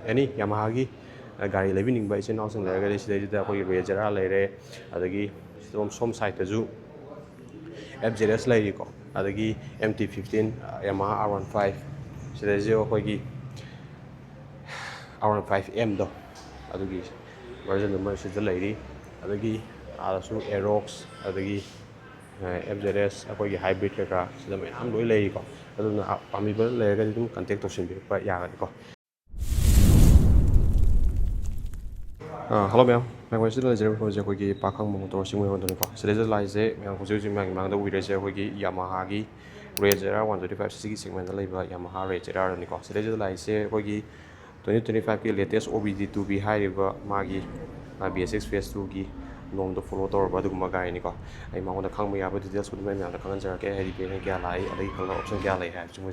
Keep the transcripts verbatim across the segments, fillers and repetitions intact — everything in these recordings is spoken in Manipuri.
ꯑꯦꯅꯤ ꯌꯥꯃꯥꯍꯥꯒꯤ ꯒꯥꯔꯤ ꯂꯩꯕꯤꯅꯤꯡꯕ ꯏꯆꯤꯟ ꯏꯅꯥꯎꯁꯤꯡ ꯂꯩꯔꯒꯗꯤ ꯁꯤꯗꯩꯁꯤꯗ ꯑꯩꯈꯣꯏꯒꯤ ꯔꯦ ꯖꯦꯠ ꯑꯥꯔ ꯂꯩꯔꯦ, ꯑꯗꯒꯤ ꯁꯣꯝ ꯁꯣꯝ ꯁꯥꯏꯠꯇꯁꯨ ꯑꯦꯐ ꯖꯦꯠ ꯑꯦꯁ ꯂꯩꯔꯤꯀꯣ, ꯑꯗꯒꯤ M T fifteen, Yamaha R one five, ꯁꯤꯗꯩꯁꯤꯗ ꯑꯩꯈꯣꯏꯒꯤ ꯑꯥꯔ ꯋꯥꯟ ꯐꯥꯏꯚ ꯑꯦꯝꯗꯣ, ꯑꯗꯨꯒꯤ ꯚꯔꯖꯟ ꯑꯃ ꯁꯤꯗ ꯂꯩꯔꯤ꯫ ꯑꯗꯒꯤ ꯑꯥꯗꯁꯨ ꯑꯦꯔꯣꯛꯁ, ꯑꯗꯒꯤ ꯑꯦꯐ ꯖꯦꯠ ꯑꯦꯁ, ꯑꯩꯈꯣꯏꯒꯤ ꯍꯥꯏꯕ꯭ꯔꯤꯠ ꯀꯩꯀꯥ ꯁꯤꯗ ꯃꯌꯥꯝ ꯂꯣꯏ ꯂꯩꯔꯤꯀꯣ꯫ ꯑꯗꯨꯅ ꯄꯥꯝꯕꯤꯕ ꯂꯩꯔꯒꯗꯤ ꯑꯗꯨꯝ ꯀꯟꯇꯦꯛ ꯇꯧꯁꯤꯟꯕꯤꯔꯛꯄ ꯌꯥꯒꯅꯤꯀꯣ꯫ ꯍꯜꯂꯣ ꯃꯌꯥꯝ, ꯃꯌꯥꯝ ꯁꯤꯗ ꯂꯩꯖꯔꯤꯕ ꯃꯐꯝꯁꯦ ꯑꯩꯈꯣꯏꯒꯤ ꯄꯥꯈꯪꯕ ꯃꯣꯇꯣꯔ ꯆꯤꯡꯃꯩꯔꯣꯡꯗꯅꯤꯀꯣ꯫ ꯁꯤꯗꯩꯗ ꯂꯥꯛꯏꯁꯦ ꯃꯌꯥꯝ ꯍꯧꯖꯤꯛ ꯍꯧꯖꯤꯛ ꯃꯌꯥꯝꯒꯤ ꯃꯥꯡꯗ ꯎꯕꯤꯔꯤꯁꯦ ꯑꯩꯈꯣꯏꯒꯤ ꯌꯥꯃꯥꯍꯥꯒꯤ ꯔꯦ Z R one twenty five ꯁꯤꯒꯤ ꯁꯦꯒꯃꯦꯟꯗ ꯂꯩꯕ ꯌꯥꯃꯥꯍꯥ ꯔꯦ ꯖꯦꯠ ꯑꯥꯔꯗꯅꯤꯀꯣ꯫ ꯁꯤꯗꯩꯁꯤꯗ ꯂꯥꯛꯏꯁꯦ ꯑꯩꯈꯣꯏꯒꯤ ꯇ꯭ꯋꯦꯟꯇꯤ ꯇ꯭ꯋꯦꯟꯇꯤ ꯐꯥꯏꯚꯀꯤ ꯂꯦꯇꯦꯁ ꯑꯣ ꯕꯤ ꯗꯤ ꯇꯨ ꯕꯤ ꯍꯥꯏꯔꯤꯕ ꯃꯥꯒꯤ ꯕꯤ ꯑꯦꯁ ꯁꯤꯛꯁ ꯐꯦꯁ ꯇꯨꯒꯤ ꯅꯣꯝꯗꯣ ꯐꯣꯂꯣ ꯇꯧꯔꯕ ꯑꯗꯨꯒꯨꯝꯕ ꯒꯥꯔꯤꯅꯤꯀꯣ꯫ ꯑꯩ ꯃꯉꯣꯟꯗ ꯈꯪꯕ ꯌꯥꯕ ꯗꯤꯇꯦꯜꯁ ꯈꯨꯗꯤꯡꯃꯛ ꯑꯩ ꯃꯌꯥꯝꯗ ꯈꯪꯍꯟꯖꯔꯛꯀꯦ, ꯍꯥꯏꯗꯤ ꯚꯦꯔꯤꯌꯦꯟ ꯀꯌꯥ ꯂꯥꯛꯏ, ꯑꯗꯒꯤ ꯀꯂꯔ ꯑꯣꯞꯁꯟ ꯀꯌꯥ ꯂꯩ ꯍꯥꯏꯕꯁꯤꯡ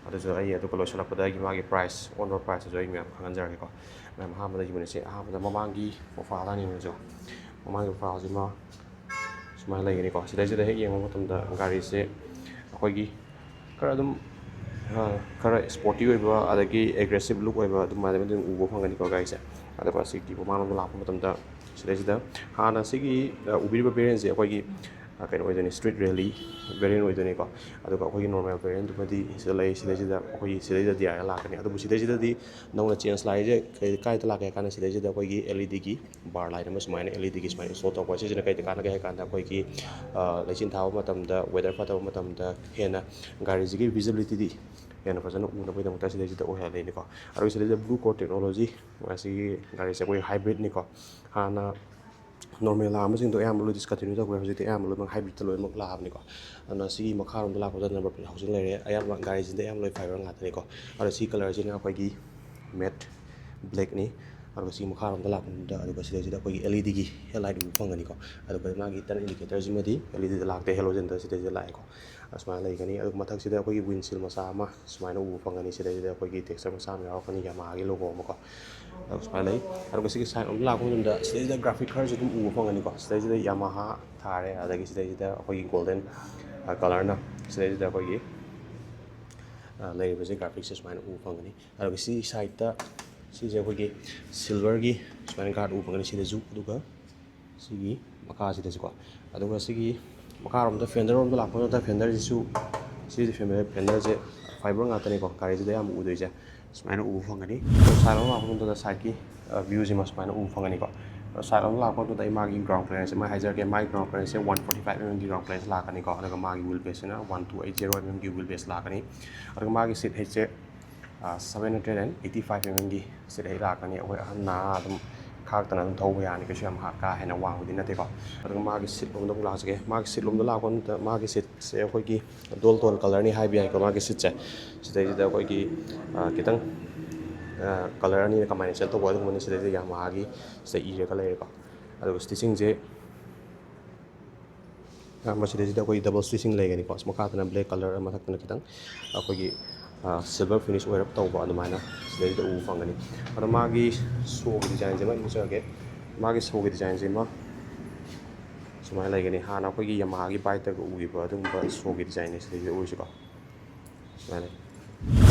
ꯑꯗꯨꯁꯨ ꯑꯩ ꯑꯗꯨꯒ ꯂꯣꯏꯁꯤꯜꯂꯛꯄꯗ ꯑꯩꯒꯤ ꯃꯥꯒꯤ ꯄ꯭ꯔꯥꯏꯁ, ꯑꯣꯟ ꯔꯣꯗ ꯄ꯭ꯔꯥꯏꯁꯇꯁꯨ ꯑꯩ ꯃꯌꯥꯝ ꯈꯪꯍꯟꯖꯔꯛꯀꯦꯀꯣ꯫ ꯃꯌꯥꯝ ꯑꯍꯥꯟꯕꯗ ꯌꯨꯅꯤꯠꯁꯦ, ꯑꯍꯥꯟꯕꯗ ꯃꯃꯥꯡꯒꯤ ꯄ꯭ꯔꯣꯐꯥꯏꯜ ꯍꯥꯏꯅꯤꯡꯉꯁꯨ, ꯃꯃꯥꯡꯒꯤ ꯄ꯭ꯔꯣꯐꯥꯏꯜꯁꯤꯃ ꯁꯨꯃꯥꯏꯅ ꯂꯩꯒꯅꯤꯀꯣ꯫ ꯁꯤꯗꯩꯁꯤꯗ ꯍꯦꯛ ꯌꯦꯡꯕ ꯃꯇꯝꯗ ꯒꯥꯔꯤꯁꯦ ꯑꯩꯈꯣꯏꯒꯤ ꯈꯔ ꯑꯗꯨꯝ, ꯑ, ꯈꯔ ꯏꯁꯄꯣꯔꯇꯤ ꯑꯣꯏꯕ, ꯑꯗꯒꯤ ꯑꯦꯒ꯭ꯔꯦꯁꯤꯞ ꯂꯨꯛ ꯑꯣꯏꯕ ꯑꯗꯨꯃꯥꯏꯅ ꯑꯗꯨꯝ ꯎꯕ ꯐꯪꯒꯅꯤꯀꯣ ꯒꯥꯔꯤꯁꯦ꯫ ꯑꯗꯨꯒ ꯁꯤꯒꯤ ꯃꯃꯥꯡꯂꯣꯝꯗ ꯂꯥꯛꯄ ꯃꯇꯝꯗ ꯁꯤꯗꯩꯁꯤꯗ ꯍꯥꯟꯅ ꯁꯤꯒꯤ, ꯑ, ꯎꯕꯤꯔꯤꯕ ꯚꯦꯔꯤꯌꯦꯟꯁꯦ ꯑꯩꯈꯣꯏꯒꯤ, ꯑ, ꯀꯩꯅꯣ ꯑꯣꯏꯗꯣꯏꯅꯤ, ꯁ꯭ꯇ꯭ꯔꯤꯠ ꯔꯦꯂꯤ ꯚꯦꯔꯤꯌꯦꯟ ꯑꯣꯏꯗꯣꯏꯅꯤꯀꯣ꯫ ꯑꯗꯨꯒ ꯑꯩꯈꯣꯏꯒꯤ ꯅꯣꯔꯃꯦꯜ ꯚꯦꯔꯤꯌꯦꯟꯗꯨꯃꯗꯤ ꯁꯤꯗ ꯂꯩ, ꯁꯤꯗꯩꯁꯤꯗ ꯑꯩꯈꯣꯏꯒꯤ ꯁꯤꯗꯩꯗ ꯗꯤ ꯑꯥꯏ ꯑꯦꯜ ꯂꯥꯛꯀꯅꯤ꯫ ꯑꯗꯨꯕꯨ ꯁꯤꯗꯩꯁꯤꯗꯗꯤ ꯅꯧꯅ ꯆꯦꯟꯖ ꯂꯥꯛꯏꯁꯦ ꯀꯩ, ꯀꯥꯏꯗ ꯂꯥꯛꯀꯦ ꯍꯥꯏ ꯀꯥꯟꯗ ꯁꯤꯗꯩꯁꯤꯗ ꯑꯩꯈꯣꯏꯒꯤ ꯑꯦꯜ ꯏ ꯗꯤꯒꯤ ꯕꯥꯔ ꯂꯥꯏꯠ ꯑꯃ ꯁꯨꯃꯥꯏꯅ ꯑꯦꯜ ꯏ ꯗꯤꯒꯤ ꯁꯨꯃꯥꯏꯅ ꯏꯟꯁꯇꯣꯜ ꯇꯧꯔꯛꯄ꯫ ꯁꯤꯁꯤꯅ ꯀꯩꯗ ꯀꯥꯟꯅꯒꯦ ꯍꯥꯏ ꯀꯥꯟꯗ ꯑꯩꯈꯣꯏꯒꯤ, ꯑ, ꯂꯩꯆꯤꯟ ꯊꯥꯕ ꯃꯇꯝꯗ, ꯋꯦꯗꯔ ꯐꯠꯇꯕ ꯃꯇꯝꯗ ꯍꯦꯟꯅ ꯒꯥꯔꯤꯁꯤꯒꯤ ꯚꯤꯖꯤꯕꯤꯂꯤꯇꯤꯗꯤ ꯍꯦꯟꯅ ꯐꯖꯅ ꯎꯅꯕꯒꯤꯗꯃꯛꯇ ꯁꯤꯗꯩꯁꯤꯗ ꯑꯣꯏꯍꯜꯂꯤꯅꯤꯀꯣ꯫ ꯑꯗꯨꯒ ꯁꯤꯗꯩꯁꯤꯗ ꯕ꯭ꯂꯨ ꯀꯣꯔ ꯇꯦꯛꯅꯣꯂꯣꯖꯤ, ꯃꯁꯤꯒꯤ ꯒꯥꯔꯤꯁꯦ ꯑꯩꯈꯣꯏ ꯍꯥꯏꯕ꯭ꯔꯤꯠꯅꯤꯀꯣ꯫ ꯍꯥꯟꯅ ꯅꯣꯔꯃꯦꯜ ꯂꯥꯛꯑꯝꯕꯁꯤꯡꯗꯣ ꯑꯌꯥꯝꯕ ꯂꯣꯏ ꯗꯤꯁꯀꯟꯇꯤꯅ꯭ꯌꯨ ꯇꯧꯈ꯭ꯔꯦ꯫ ꯍꯧꯖꯤꯛꯇꯤ ꯑꯌꯥꯝꯕ ꯂꯣꯏꯅꯃꯛ ꯍꯥꯏꯕ꯭ꯔꯤꯠꯇ ꯂꯣꯏꯅꯃꯛ ꯂꯥꯛꯑꯕꯅꯤꯀꯣ꯫ ꯑꯗꯨꯅ ꯁꯤꯒꯤ ꯃꯈꯥꯔꯣꯝꯗ ꯂꯥꯛꯄꯗ ꯅꯝꯕꯔ ꯄ꯭ꯂꯦꯠ ꯍꯥꯎꯁꯤꯡ ꯂꯩꯔꯦ꯫ ꯑꯌꯥꯝꯕ ꯒꯥꯔꯤꯁꯤꯡꯗ ꯑꯌꯥꯝꯕ ꯂꯣꯏ ꯐꯥꯏꯕꯔ ꯉꯥꯛꯇꯅꯤꯀꯣ꯫ ꯑꯗꯣ ꯁꯤ ꯀꯂꯔꯁꯤꯅ ꯑꯩꯈꯣꯏꯒꯤ ꯃꯦꯠ ꯕ꯭ꯂꯦꯛꯅꯤ꯫ ꯑꯗꯨꯒ ꯁꯤ ꯃꯈꯥꯔꯣꯝꯗ ꯂꯥꯛꯄꯗ, ꯑꯗꯨꯒ ꯁꯤꯗꯩꯁꯤꯗ ꯑꯩꯈꯣꯏꯒꯤ ꯑꯦꯜ ꯏ ꯗꯤꯒꯤ ꯍꯦꯗ ꯂꯥꯏꯠ ꯎꯕ ꯐꯪꯒꯅꯤꯀꯣ꯫ ꯑꯗꯨꯒ ꯃꯥꯒꯤ ꯇꯔꯟ ꯏꯟꯗꯤꯀꯦꯇꯔꯁꯤꯃꯗꯤ ꯑꯦꯜ ꯏ ꯗꯤꯗ ꯂꯥꯛꯇꯦ, ꯍꯦꯂꯣꯖꯦꯟꯗ ꯁꯤꯗꯩꯁꯤꯗ ꯂꯥꯛꯑꯦꯀꯣ꯫ ꯑꯁꯨꯃꯥꯏꯅ ꯂꯩꯒꯅꯤ꯫ ꯑꯗꯨꯒ ꯃꯊꯛꯁꯤꯗ ꯑꯩꯈꯣꯏꯒꯤ ꯋꯤꯟꯁꯤꯜ ꯃꯆꯥ ꯑꯃ ꯁꯨꯃꯥꯏꯅ ꯎꯕ ꯐꯪꯒꯅꯤ꯫ ꯁꯤꯗꯩꯁꯤꯗ ꯑꯩꯈꯣꯏꯒꯤ ꯇꯦꯛꯁꯆꯔ ꯃꯆꯥ ꯑꯃ ꯌꯥꯎꯔꯛꯀꯅꯤ, ꯌꯥꯃꯥꯍꯥꯒꯤ ꯂꯣꯒꯣ ꯑꯃꯀꯣ꯫ ꯑꯗꯨ ꯁꯨꯃꯥꯏꯅ ꯂꯩ꯫ ꯑꯗꯨꯒ ꯁꯤꯒꯤ ꯁꯥꯏꯠ ꯑꯃ ꯂꯥꯛꯄ ꯃꯇꯝꯗ ꯁꯤꯗꯩꯁꯤꯗ ꯒ꯭ꯔꯥꯐꯤꯛ ꯈꯔꯁꯨ ꯑꯗꯨꯝ ꯎꯕ ꯐꯪꯒꯅꯤꯀꯣ꯫ ꯁꯤꯗꯩꯁꯤꯗ ꯌꯥꯃꯥꯍꯥ ꯊꯥꯔꯦ, ꯑꯗꯒꯤ ꯁꯤꯗꯩꯁꯤꯗ ꯑꯩꯈꯣꯏꯒꯤ ꯒꯣꯜꯗꯟ ꯀꯂꯔꯅ ꯁꯤꯗꯩꯁꯤꯗ ꯑꯩꯈꯣꯏꯒꯤ, ꯑ, ꯂꯩꯔꯤꯕꯁꯦ ꯒ꯭ꯔꯥꯐꯤꯛꯁꯦ ꯁꯨꯃꯥꯏꯅ ꯎꯕ ꯐꯪꯒꯅꯤ꯫ ꯑꯗꯨꯒ ꯁꯤ ꯁꯥꯏꯠꯇ ꯁꯤꯁꯦ ꯑꯩꯈꯣꯏꯒꯤ ꯁꯤꯜꯚꯔꯒꯤ ꯁꯨꯃꯥꯏꯅ ꯒꯥꯔꯗ ꯎꯕ ꯐꯪꯒꯅꯤ ꯁꯤꯗꯁꯨ, ꯑꯗꯨꯒ ꯁꯤꯒꯤ ꯃꯈꯥꯁꯤꯗꯁꯨꯀꯣ꯫ ꯑꯗꯨꯒ ꯁꯤꯒꯤ ꯃꯈꯥꯔꯣꯝꯗ ꯐꯦꯟꯗꯔ ꯔꯣꯝꯗ ꯂꯥꯛꯄ ꯃꯇꯝꯗ ꯐꯦꯟꯗꯔꯁꯤꯁꯨ, ꯁꯤꯁꯦ ꯐꯦꯟꯗꯔ, ꯐꯦꯟꯗꯔꯁꯦ ꯐꯥꯏꯕꯔ ꯉꯥꯛꯇꯅꯤꯀꯣ ꯒꯥꯔꯤꯁꯤꯗ ꯑꯌꯥꯝꯕ ꯎꯗꯣꯏꯁꯦ꯫ ꯁꯨꯃꯥꯏꯅ ꯎꯕ ꯐꯪꯒꯅꯤ꯫ ꯁꯥꯏꯠ ꯂꯣꯝ ꯂꯥꯛꯄ ꯃꯇꯝꯗ ꯁꯥꯏꯠꯀꯤ ꯚ꯭ꯌꯨꯁꯤꯃ ꯁꯨꯃꯥꯏꯅ ꯎꯕ ꯐꯪꯒꯅꯤꯀꯣ꯫ ꯁꯥꯏꯠ ꯂꯣꯝ ꯂꯥꯛꯄ ꯃꯇꯝꯗ ꯑꯩ ꯃꯥꯒꯤ ꯒ꯭ꯔꯥꯎꯟ ꯀ꯭ꯂꯤꯌꯔꯦꯟꯁ ꯑꯃ ꯍꯥꯏꯖꯔꯛꯀꯦ꯫ ꯃꯥꯒꯤ ꯒ꯭ꯔꯥꯎꯟ ꯀ꯭ꯂꯤꯌꯔꯦꯟꯁꯁꯦ ꯋꯥꯟ ꯐꯣꯔꯇꯤ ꯐꯥꯏꯚ ꯑꯦꯝ ꯑꯦꯝꯒꯤ ꯒ꯭ꯔꯥꯎꯟ ꯀ꯭ꯂꯤꯌꯔꯦꯟꯁ ꯂꯥꯛꯀꯅꯤꯀꯣ꯫ ꯑꯗꯨꯒ ꯃꯥꯒꯤ ꯋꯤꯜ ꯕꯦꯁꯁꯤꯅ one two eight zero M ꯑꯦꯝꯒꯤ ꯋꯤꯜ ꯕꯦꯁ ꯂꯥꯛꯀꯅꯤ꯫ ꯑꯗꯨꯒ ꯃꯥꯒꯤ ꯁꯤꯠ ꯍꯩꯠꯁꯦ seven hundred and eighty five M ꯑꯦꯝꯒꯤ ꯁꯤꯠ ꯍꯩꯠ ꯂꯥꯛꯀꯅꯤ꯫ ꯑꯩꯈꯣꯏ ꯑꯍꯟ ꯅꯍꯥ ꯑꯗꯨꯝ ꯈꯥꯛꯇꯅ ꯑꯗꯨꯝ ꯊꯧꯕ ꯌꯥꯅꯤ, ꯀꯩꯁꯨ ꯌꯥꯝ ꯍꯥ-, ꯀꯥ ꯍꯦꯟꯅ ꯋꯥꯡꯕꯗꯤ ꯅꯠꯇꯦꯀꯣ꯫ ꯑꯗꯨꯒ ꯃꯥꯒꯤ ꯁꯤꯠ ꯂꯣꯝꯗ ꯑꯃꯨꯛ ꯂꯥꯛꯆꯒꯦ꯫ ꯃꯥꯒꯤ ꯁꯤꯠ ꯂꯣꯝꯗ ꯂꯥꯛꯄ ꯃꯇꯝꯗ ꯃꯥꯒꯤ ꯁꯤꯠꯁꯦ ꯑꯩꯈꯣꯏꯒꯤ ꯗꯨꯋꯦꯜ ꯇꯣꯟ ꯀꯂꯔꯅꯤ ꯍꯥꯏꯕ ꯌꯥꯏꯀꯣ ꯃꯥꯒꯤ ꯁꯤꯠꯁꯦ꯫ ꯁꯤꯗꯩꯁꯤꯗ ꯑꯩꯈꯣꯏꯒꯤ, ꯑ, ꯈꯤꯇꯪ, ꯑ, ꯀꯂꯔ ꯑꯅꯤꯅ ꯀꯝꯕꯥꯏꯅꯦꯁꯟ ꯇꯧꯕ ꯑꯗꯨꯒꯨꯝꯕꯅꯤ꯫ ꯁꯤꯗꯩꯁꯤꯗ ꯌꯥꯃꯥꯍꯥꯒꯤ ꯁꯤꯗ ꯏꯔꯒ ꯂꯩꯔꯦꯀꯣ꯫ ꯑꯗꯨꯒ ꯁ꯭ꯇꯤꯆꯤꯡꯁꯦ ꯑꯍꯥꯟꯕ ꯁꯤꯗꯩꯁꯤꯗ ꯑꯩꯈꯣꯏ ꯗꯕꯜ ꯁ꯭ꯇꯤꯆꯤꯡ ꯂꯩꯒꯅꯤꯀꯣ꯫ ꯃꯈꯥꯗꯅ ꯕ꯭ꯂꯦꯛ ꯀꯂꯔ, ꯃꯊꯛꯇꯅ ꯈꯤꯇꯪ ꯑꯩꯈꯣꯏꯒꯤ, ꯑ, ꯁꯤꯜꯚꯔ ꯐꯤꯅꯤꯁ ꯑꯣꯏꯔꯞ ꯇꯧꯕ ꯑꯗꯨꯃꯥꯏꯅ ꯁꯤꯗꯩꯁꯤꯗ ꯎꯕ ꯐꯪꯒꯅꯤ꯫ ꯑꯗꯣ ꯃꯥꯒꯤ ꯁꯣꯒꯤ ꯗꯤꯖꯥꯏꯟꯁꯦ ꯑꯃ ꯎꯠꯆꯔꯒꯦ꯫ ꯃꯥꯒꯤ ꯁꯣꯒꯤ ꯗꯤꯖꯥꯏꯟꯁꯦ ꯑꯃ ꯁꯨꯃꯥꯏꯅ ꯂꯩꯒꯅꯤ꯫ ꯍꯥꯟꯅ ꯑꯩꯈꯣꯏꯒꯤ ꯌꯥꯃꯥꯍꯥꯒꯤ ꯕꯥꯏꯛꯇꯒ ꯎꯈꯤꯕ ꯑꯗꯨꯒꯨꯝꯕ ꯁꯣꯒꯤ ꯗꯤꯖꯥꯏꯟꯅꯦ ꯁꯤꯗꯩꯁꯤꯗ ꯎꯔꯤꯁꯤꯀꯣ꯫ ꯁꯨꯃꯥꯏꯅ ꯂꯩ꯫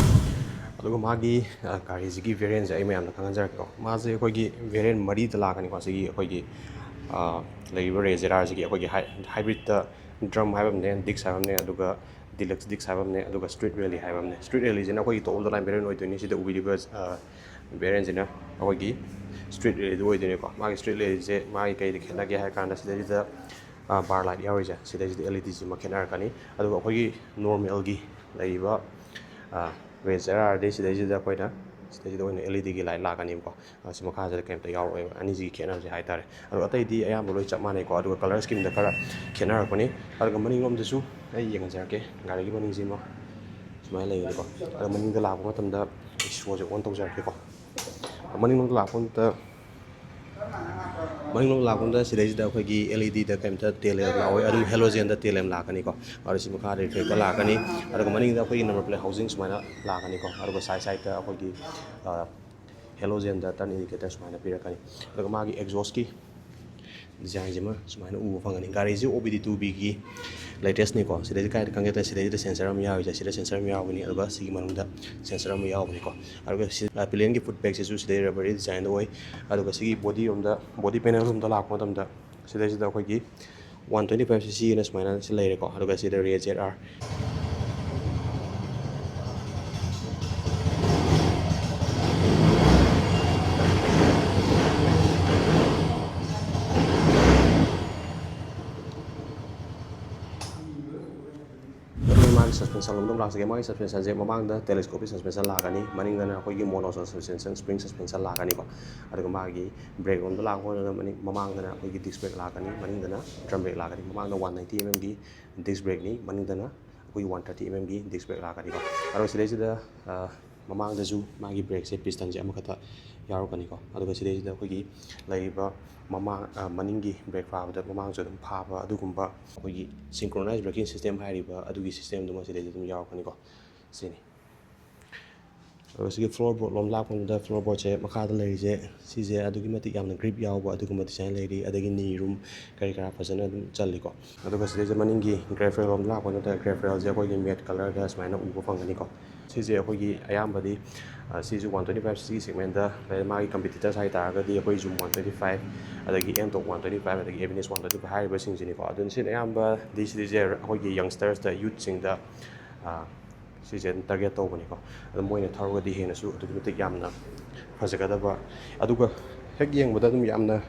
ꯑꯗꯨꯒ ꯃꯥꯒꯤ, ꯑ, ꯒꯥꯔꯤꯁꯤꯒꯤ ꯚꯦꯔꯤꯌꯦꯟꯁꯦ ꯑꯩ ꯃꯌꯥꯝꯗ ꯈꯪꯍꯟꯖꯔꯛꯀꯦꯀꯣ꯫ ꯃꯥꯁꯦ ꯑꯩꯈꯣꯏꯒꯤ ꯚꯦꯔꯤꯌꯦꯟ ꯃꯔꯤꯗ ꯂꯥꯛꯀꯅꯤꯀꯣ꯫ ꯁꯤꯒꯤ ꯑꯩꯈꯣꯏꯒꯤ, ꯑ, ꯂꯩꯔꯤꯕ ꯔꯦ ꯖꯦꯠ ꯑꯥꯔꯁꯤꯒꯤ ꯑꯩꯈꯣꯏꯒꯤ ꯍꯥꯏ-, ꯍꯥꯏꯕ꯭ꯔꯤꯠꯇ ꯗ꯭ꯔꯝ ꯍꯥꯏꯕ ꯑꯃꯅꯦ, ꯗꯤꯛꯁ ꯍꯥꯏꯕ ꯑꯃꯅꯦ, ꯑꯗꯨꯒ ꯗꯤꯂꯛꯁ ꯗꯤꯛꯁ ꯍꯥꯏꯕ ꯑꯃꯅꯦ, ꯑꯗꯨꯒ ꯁ꯭ꯇ꯭ꯔꯤꯠ ꯔꯦꯂꯤ ꯍꯥꯏꯕ ꯑꯃꯅꯦ꯫ ꯁ꯭ꯇ꯭ꯔꯤꯠ ꯔꯦꯂꯤꯁꯤꯅ ꯑꯩꯈꯣꯏꯒꯤ ꯇꯣꯞ ꯑꯣꯐ ꯗ ꯂꯥꯏꯟ ꯚꯦꯔꯤꯌꯦꯟ ꯑꯣꯏꯗꯣꯏꯅꯤ꯫ ꯁꯤꯗ ꯎꯕꯤꯔꯤꯕ, ꯑ, ꯚꯦꯔꯤꯌꯦꯟꯁꯤꯅ ꯑꯩꯈꯣꯏꯒꯤ ꯁ꯭ꯇ꯭ꯔꯤꯠ ꯔꯦꯂꯤꯗꯨ ꯑꯣꯏꯗꯣꯏꯅꯤꯀꯣ꯫ ꯃꯥꯒꯤ ꯁ꯭ꯇ꯭ꯔꯤꯠ ꯔꯦꯂꯤꯁꯦ ꯃꯥꯒꯤ ꯀꯩꯗ ꯈꯦꯠꯅꯒꯦ ꯍꯥꯏ ꯀꯥꯟꯗ ꯁꯤꯗꯩꯁꯤꯗ, ꯑ, ꯕꯥꯔ ꯂꯥꯏꯠ ꯌꯥꯎꯔꯤꯁꯦ, ꯁꯤꯗꯩꯁꯤꯗ ꯑꯦꯜ ꯏ ꯗꯤꯁꯤꯃ ꯈꯦꯠꯅꯔꯛꯀꯅꯤ꯫ ꯑꯗꯨꯒ ꯑꯩꯈꯣꯏꯒꯤ ꯅꯣꯔꯃꯦꯜꯒꯤ ꯂꯩꯔꯤꯕ, ꯑ, ꯔꯦ ꯖꯦꯠ ꯑꯥꯔꯗꯤ ꯁꯤꯗꯩꯁꯤꯗ ꯑꯩꯈꯣꯏꯅ ꯁꯤꯗꯩꯁꯤꯗ ꯑꯣꯏꯅ ꯑꯦꯜ ꯏ ꯗꯤꯒꯤ ꯂꯥꯏꯠ ꯂꯥꯛꯀꯅꯦꯕꯀꯣ꯫ ꯑ, ꯁꯤ ꯃꯈꯥꯁꯤꯗ ꯀꯩꯝꯇ ꯌꯥꯎꯔꯛꯑꯣꯏꯕ ꯑꯅꯤꯁꯤꯒꯤ ꯈꯦꯠꯅꯕꯁꯦ ꯍꯥꯏꯇꯥꯔꯦ꯫ ꯑꯗꯣ ꯑꯇꯩꯗꯤ ꯑꯌꯥꯝꯕ ꯂꯣꯏ ꯆꯞ ꯃꯥꯟꯅꯩꯀꯣ꯫ ꯑꯗꯨꯒ ꯀꯂꯔ ꯁ꯭ꯀꯤꯝꯗ ꯈꯔ ꯈꯦꯠꯅꯔꯛꯄꯅꯤ꯫ ꯑꯗꯨꯒ ꯃꯅꯤꯡꯂꯣꯝꯗꯁꯨ ꯑꯩ ꯌꯦꯡꯍꯟꯖꯔꯛꯀꯦ꯫ ꯒꯥꯔꯤꯒꯤ ꯃꯅꯤꯡꯁꯤꯃ ꯁꯨꯃꯥꯏꯅ ꯂꯩꯒꯅꯤꯀꯣ꯫ ꯑꯗꯣ ꯃꯅꯤꯡꯗ ꯂꯥꯛꯄ ꯃꯇꯝꯗ ꯁꯣꯁꯦ ꯑꯣꯟ ꯇꯧꯖꯔꯛꯀꯦꯀꯣ꯫ ꯃꯅꯤꯡꯂꯣꯝꯗ ꯂꯥꯛꯄ ꯃꯇꯝꯗ, ꯃꯅꯤꯡꯂꯣꯝꯗ ꯂꯥꯛꯄ ꯃꯇꯝꯗ ꯁꯤꯗꯩꯁꯤꯗ ꯑꯩꯈꯣꯏꯒꯤ ꯑꯦꯜ ꯏ ꯗꯤꯗ ꯀꯩꯝꯇ ꯇꯦꯜ ꯂꯦꯝ ꯂꯥꯛꯑꯣꯏ, ꯑꯗꯨꯝ ꯍꯦꯂꯣꯖꯦꯟꯗ ꯇꯦꯜ ꯂꯦꯝ ꯂꯥꯛꯀꯅꯤꯀꯣ꯫ ꯑꯗꯣ ꯁꯤ ꯃꯈꯥꯗ ꯔꯤꯐ꯭ꯂꯦꯛꯇꯔ ꯂꯥꯛꯀꯅꯤ꯫ ꯑꯗꯨꯒ ꯃꯅꯤꯡꯗ ꯑꯩꯈꯣꯏꯒꯤ ꯅꯝꯕꯔ ꯄ꯭ꯂꯦꯠ ꯍꯥꯎꯖꯤꯡ ꯁꯨꯃꯥꯏꯅ ꯂꯥꯛꯀꯅꯤꯀꯣ꯫ ꯑꯗꯨꯒ ꯁꯥꯏꯠ ꯁꯥꯏꯠꯇ ꯑꯩꯈꯣꯏꯒꯤ, ꯑ, ꯍꯦꯂꯣꯖꯦꯟꯗ ꯇꯔꯟ ꯏꯟꯗꯤꯀꯦꯇꯔ ꯁꯨꯃꯥꯏꯅ ꯄꯤꯔꯛꯀꯅꯤ꯫ ꯑꯗꯨꯒ ꯃꯥꯒꯤ ꯑꯦꯛꯖꯣꯁꯀꯤ ꯗꯤꯖꯥꯏꯟꯁꯤꯃ ꯁꯨꯃꯥꯏꯅ ꯎꯕ ꯐꯪꯒꯅꯤ꯫ ꯒꯥꯔꯤꯁꯤ ꯑꯣ ꯕꯤ ꯗꯤ ꯇꯨ ꯕꯤꯒꯤ ꯂꯦꯇꯦꯁꯅꯤꯀꯣ꯫ ꯁꯤꯗꯩꯁꯤ ꯀꯥꯏꯗ ꯈꯪꯒꯦ ꯍꯥꯏ ꯁꯤꯗꯩꯁꯤꯗ ꯁꯦꯟꯁꯔ ꯑꯃ ꯌꯥꯎꯔꯤꯁꯦ, ꯁꯤꯗ ꯁꯦꯟꯁꯔ ꯑꯃ ꯌꯥꯎꯕꯅꯤ, ꯑꯗꯨꯒ ꯁꯤꯒꯤ ꯃꯅꯨꯡꯗ ꯁꯦꯟꯁꯔ ꯑꯃ ꯌꯥꯎꯕꯅꯤꯀꯣ꯫ ꯑꯗꯨꯒ ꯁꯤ ꯄꯤꯂꯤꯌꯟꯒꯤ ꯐꯨꯠ ꯄꯦꯛꯁꯤꯁꯨ ꯁꯤꯗꯩ ꯔꯕꯔꯤ ꯗꯤꯖꯥꯏꯟꯗ ꯑꯣꯏ꯫ ꯑꯗꯨꯒ ꯁꯤꯒꯤ ꯕꯣꯗꯤ ꯔꯣꯝꯗ, ꯕꯣꯗꯤ ꯄꯦꯅꯦꯜ ꯔꯣꯝꯗ ꯂꯥꯛꯄ ꯃꯇꯝꯗ ꯁꯤꯗꯩꯁꯤꯗ ꯑꯩꯈꯣꯏꯒꯤ ꯋꯥꯟ ꯇ꯭ꯋꯦꯟꯇꯤ ꯐꯥꯏꯚ ꯁꯤ ꯁꯤ ꯑꯅ ꯁꯨꯃꯥꯏꯅ ꯁꯤ ꯂꯩꯔꯦꯀꯣ꯫ ꯑꯗꯨꯒ ꯁꯤꯗ ꯔꯦ ꯖꯦꯠ ꯑꯥꯔ ꯑꯗꯨꯒ ꯃꯥꯒꯤ ꯁꯁꯄꯦꯟꯁꯟ ꯂꯣꯝꯗ ꯑꯃꯨꯛ ꯂꯥꯛꯆꯒꯦ꯫ ꯃꯥꯒꯤ ꯁꯁꯄꯦꯟꯁꯟꯁꯦ ꯃꯃꯥꯡꯗ ꯇꯦꯂꯦꯁꯀꯣꯄꯤꯛ ꯁꯁꯄꯦꯟꯁꯟ ꯂꯥꯛꯀꯅꯤ, ꯃꯅꯤꯡꯗꯅ ꯑꯩꯈꯣꯏꯒꯤ ꯃꯣꯅꯣ ꯁꯁꯄꯦꯟꯁꯟ, ꯁ꯭ꯄ꯭ꯔꯤꯡ ꯁꯁꯄꯦꯟꯁꯟ ꯂꯥꯛꯀꯅꯤꯀꯣ꯫ ꯑꯗꯨꯒ ꯃꯥꯒꯤ ꯕ꯭ꯔꯦꯛ ꯂꯣꯝꯗ ꯂꯥꯛꯄ ꯀꯥꯟꯗ ꯃꯅꯤꯡ, ꯃꯃꯥꯡꯗꯅ ꯑꯩꯈꯣꯏꯒꯤ ꯗꯤꯁ ꯕ꯭ꯔꯦꯛ ꯂꯥꯛꯀꯅꯤ, ꯃꯅꯤꯡꯗꯅ ꯗ꯭ꯔꯝ ꯕ꯭ꯔꯦꯛ ꯂꯥꯛꯀꯅꯤ꯫ ꯃꯃꯥꯡꯗ ꯋꯥꯟ ꯅꯥꯏꯟꯇꯤ ꯑꯦꯝ ꯑꯦꯝꯒꯤ ꯗꯤꯁ ꯕ꯭ꯔꯦꯛꯅꯤ, ꯃꯅꯤꯡꯗꯅ ꯑꯩꯈꯣꯏꯒꯤ ꯋꯥꯟ ꯊꯥꯔꯇꯤ ꯑꯦꯝ ꯑꯦꯝꯒꯤ ꯗꯤꯁ ꯕ꯭ꯔꯦꯛ ꯂꯥꯛꯀꯅꯤꯀꯣ꯫ ꯑꯗꯨꯒ ꯁꯤꯗꯩꯁꯤꯗ, ꯑ, ꯃꯃꯥꯡꯗꯁꯨ ꯃꯥꯒꯤ ꯕ꯭ꯔꯦꯛꯁꯦ ꯄꯤꯁꯇꯟꯁꯦ ꯑꯃꯈꯛꯇ ꯌꯥꯎꯔꯛꯀꯅꯤꯀꯣ꯫ ꯑꯗꯨꯒ ꯁꯤꯗꯩꯁꯤꯗ ꯑꯩꯈꯣꯏꯒꯤ ꯂꯩꯔꯤꯕ ꯃꯃꯥꯡ, ꯑ, ꯃꯅꯤꯡꯒꯤ ꯕ꯭ꯔꯦꯛ ꯐꯥꯕꯗ ꯃꯃꯥꯡꯁꯨ ꯑꯗꯨꯝ ꯐꯥꯕ ꯑꯗꯨꯒꯨꯝꯕ ꯑꯩꯈꯣꯏꯒꯤ ꯁꯤꯡꯀ꯭ꯔꯣꯅꯥꯏꯖ ꯕ꯭ꯔꯦꯀꯤꯡ ꯁꯤꯁꯇꯦꯝ ꯍꯥꯏꯔꯤꯕ ꯑꯗꯨꯒꯤ ꯁꯤꯁꯇꯦꯝꯗꯨꯃ ꯁꯤꯗꯩꯗ ꯑꯗꯨꯝ ꯌꯥꯎꯔꯛꯀꯅꯤꯀꯣ꯫ ꯁꯤꯅꯤ꯫ ꯑꯗꯨꯒ ꯁꯤꯒꯤ ꯐ꯭ꯂꯣꯔ ꯕꯣꯔꯗ ꯂꯣꯝ ꯂꯥꯛꯄ ꯃꯇꯝꯗ ꯐ꯭ꯂꯣꯔ ꯕꯣꯔꯗꯁꯦ ꯃꯈꯥꯗ ꯂꯩꯔꯤꯁꯦ ꯁꯤꯁꯦ ꯑꯗꯨꯛꯀꯤ ꯃꯇꯤꯛ ꯌꯥꯝꯅ ꯒ꯭ꯔꯤꯞ ꯌꯥꯎꯕ ꯑꯗꯨꯒꯨꯝꯕ ꯗꯤꯖꯥꯏꯟ ꯂꯩꯔꯤ, ꯑꯗꯒꯤ ꯅꯤ ꯔꯨꯝ ꯀꯔꯤ ꯀꯔꯥ ꯐꯖꯅ ꯑꯗꯨꯝ ꯆꯜꯂꯤꯀꯣ꯫ ꯑꯗꯨꯒ ꯁꯤꯗꯩꯁꯤꯗ ꯃꯅꯤꯡꯒꯤ ꯒ꯭ꯔꯦꯞ ꯔꯦꯜ ꯂꯣꯝ ꯂꯥꯛꯄ ꯃꯇꯝꯗ ꯒ꯭ꯔꯦꯞ ꯔꯦꯜꯁꯦ ꯑꯩꯈꯣꯏꯒꯤ ꯃꯦꯠ ꯀꯂꯔꯗ ꯁꯨꯃꯥꯏꯅ ꯎꯕ ꯐꯪꯒꯅꯤꯀꯣ꯫ ꯁꯤꯁꯦ ꯑꯩꯈꯣꯏꯒꯤ ꯑꯌꯥꯝꯕꯗꯤ, ꯑ, ꯁꯤꯁꯨ ꯋꯥꯟ ꯇ꯭ꯋꯦꯟꯇꯤ ꯐꯥꯏꯚ ꯁꯤꯒꯤ ꯁꯦꯒꯃꯦꯟꯗ ꯂꯩꯔꯦ꯫ ꯃꯥꯒꯤ ꯀꯝꯄꯤꯇꯤꯇꯔꯁ ꯍꯥꯏ ꯇꯥꯔꯒꯗꯤ ꯑꯩꯈꯣꯏ ꯖꯨꯝ ꯋꯥꯟ ꯇ꯭ꯋꯦꯟꯇꯤ ꯐꯥꯏꯚ, ꯑꯗꯒꯤ NTorq one twenty five, ꯑꯗꯒꯤ ꯑꯦꯚꯤꯅꯤꯁ ꯋꯥꯟ ꯇ꯭ꯋꯦꯟꯇꯤ ꯐꯥꯏꯚ ꯍꯥꯏꯔꯤꯕꯁꯤꯡꯁꯤꯅꯤꯀꯣ꯫ ꯑꯗꯨꯅ ꯁꯤꯅ ꯑꯌꯥꯝꯕꯗꯤ ꯁꯤꯗꯩꯁꯦ ꯑꯩꯈꯣꯏꯒꯤ ꯌꯪꯁꯇꯔꯁꯇ, ꯌꯨꯠꯁꯤꯡꯗ, ꯑ, ꯁꯤꯁꯦ ꯑꯗꯨꯝ ꯇꯥꯔꯒꯦꯠ ꯇꯧꯕꯅꯤꯀꯣ꯫ ꯑꯗꯣ ꯃꯣꯏꯅ ꯊꯧꯔꯒꯗꯤ ꯍꯦꯟꯅꯁꯨ ꯑꯗꯨꯛꯀꯤ ꯃꯇꯤꯛ ꯌꯥꯝꯅ ꯐꯖꯒꯗꯕ, ꯑꯗꯨꯒ ꯍꯦꯛ ꯌꯦꯡꯕꯗ ꯑꯗꯨꯝ ꯌꯥꯝꯅ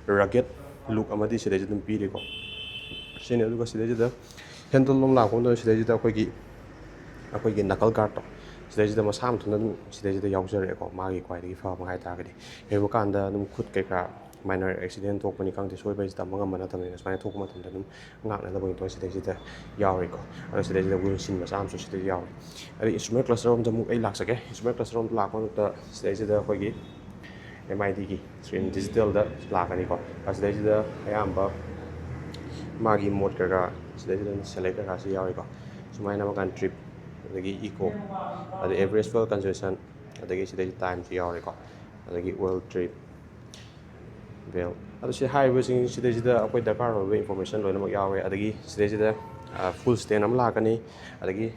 ꯔꯒꯦꯠ ꯂꯨꯛ ꯑꯃꯗꯤ ꯁꯤꯗꯩꯁꯤꯗ ꯑꯗꯨꯝ ꯄꯤꯔꯤꯀꯣ꯫ ꯁꯤꯅꯤ꯫ ꯑꯗꯨꯒ ꯁꯤꯗꯩꯁꯤꯗ ꯍꯦꯟꯗꯜ ꯂꯣꯝ ꯂꯥꯛꯄ ꯃꯇꯝꯗ ꯁꯤꯗꯩꯁꯤꯗ ꯑꯩꯈꯣꯏꯒꯤ, ꯑꯩꯈꯣꯏꯒꯤ ꯅꯀꯜ ꯒꯥꯔꯠꯇꯣ ꯁꯤꯗꯩꯁꯤꯗ ꯃꯁꯥ ꯃꯊꯟꯇ ꯑꯗꯨꯝ ꯁꯤꯗꯩꯁꯤꯗ ꯌꯥꯎꯖꯔꯛꯑꯦꯀꯣ꯫ ꯃꯥꯒꯤ ꯈ꯭ꯋꯥꯏꯗꯒꯤ ꯐꯕ ꯍꯥꯏ ꯇꯥꯔꯒꯗꯤ ꯍꯦꯛꯄ ꯀꯥꯟꯗ ꯑꯗꯨꯝ ꯈꯨꯠ ꯀꯩꯀꯥ ꯃꯥꯏꯅꯔ ꯑꯦꯛꯁꯤꯗꯦꯟ ꯊꯣꯛꯄꯅꯤ ꯈꯪꯗꯦ, ꯁꯣꯏꯕ ꯍꯥꯏꯁꯦ ꯇꯝꯕ ꯉꯝꯕ ꯅꯠꯇꯕꯅꯤꯅ, ꯁꯨꯃꯥꯏꯅ ꯊꯣꯛꯄ ꯃꯇꯝꯗ ꯑꯗꯨꯝ ꯉꯥꯛꯅꯅꯕꯒꯤ ꯊꯣꯛꯑꯦ꯫ ꯁꯤꯗꯩꯁꯤꯗ ꯌꯥꯎꯔꯤꯀꯣ꯫ ꯑꯗꯣ ꯁꯤꯗꯩꯁꯤꯗ ꯋꯤꯜ ꯁꯤꯟ ꯃꯆꯥ ꯑꯃꯁꯨ ꯁꯤꯗ ꯌꯥꯎꯔꯤ꯫ ꯑꯗꯩ ꯏꯟꯁꯇ꯭ꯔꯨꯃꯦꯟ ꯀ꯭ꯂꯁꯇꯔ ꯔꯣꯝꯗ ꯑꯃꯨꯛ ꯑꯩ ꯂꯥꯛꯆꯒꯦ꯫ ꯏꯟꯁꯇ꯭ꯔꯨꯃꯦꯟ ꯀ꯭ꯂꯁꯇꯔ ꯔꯣꯝꯗ ꯂꯥꯛꯄ ꯃꯇꯝꯗ ꯁꯤꯗꯩꯁꯤꯗ ꯑꯩꯈꯣꯏꯒꯤ ꯑꯦꯝ ꯑꯥꯏ ꯗꯤꯒꯤ ꯁ꯭ꯀ꯭ꯔꯤꯟ ꯗꯤꯖꯤꯇꯦꯜꯗ ꯂꯥꯛꯀꯅꯤꯀꯣ꯫ ꯑꯁꯤꯗꯩꯁꯤꯗ ꯑꯌꯥꯝꯕ ꯃꯥꯒꯤ ꯃꯣꯠ ꯀꯩꯀꯥ ꯁꯤꯗꯩꯁꯤꯗ ꯁꯦꯂꯦꯛ ꯀꯩꯀꯥꯁꯤ ꯌꯥꯎꯔꯤꯀꯣ꯫ ꯁꯨꯃꯥꯏꯅ ꯑꯃꯀꯥꯟ ꯇ꯭ꯔꯤꯞ, ꯑꯗꯒꯤ ꯏꯀꯣ, ꯑꯗꯩ ꯑꯦꯚꯔꯦꯖ ꯐ꯭ꯌꯨꯑꯦꯜ ꯀꯟꯖꯨꯝꯁꯟ, ꯑꯗꯒꯤ ꯁꯤꯗꯩꯁꯤ ꯇꯥꯏꯝꯁꯨ ꯌꯥꯎꯔꯤꯀꯣ꯫ ꯑꯗꯒꯤ ꯑꯣꯏꯜ ꯇ꯭ꯔꯤꯞ, ꯕꯦꯜ꯫ ꯑꯗꯨ ꯁꯤ ꯍꯥꯏꯔꯤꯕꯁꯤꯡ ꯁꯤꯗꯩꯁꯤꯗ ꯑꯩꯈꯣꯏ ꯗꯔꯀꯥꯔ ꯑꯣꯏꯕ ꯏꯟꯐꯣꯔꯃꯦꯁꯟ ꯂꯣꯏꯅꯃꯛ ꯌꯥꯎꯔꯦ꯫ ꯑꯗꯒꯤ ꯁꯤꯗꯩꯁꯤꯗ ꯐꯨꯜ ꯁ꯭ꯇꯦꯟ ꯑꯃ ꯂꯥꯛꯀꯅꯤ, ꯑꯗꯒꯤ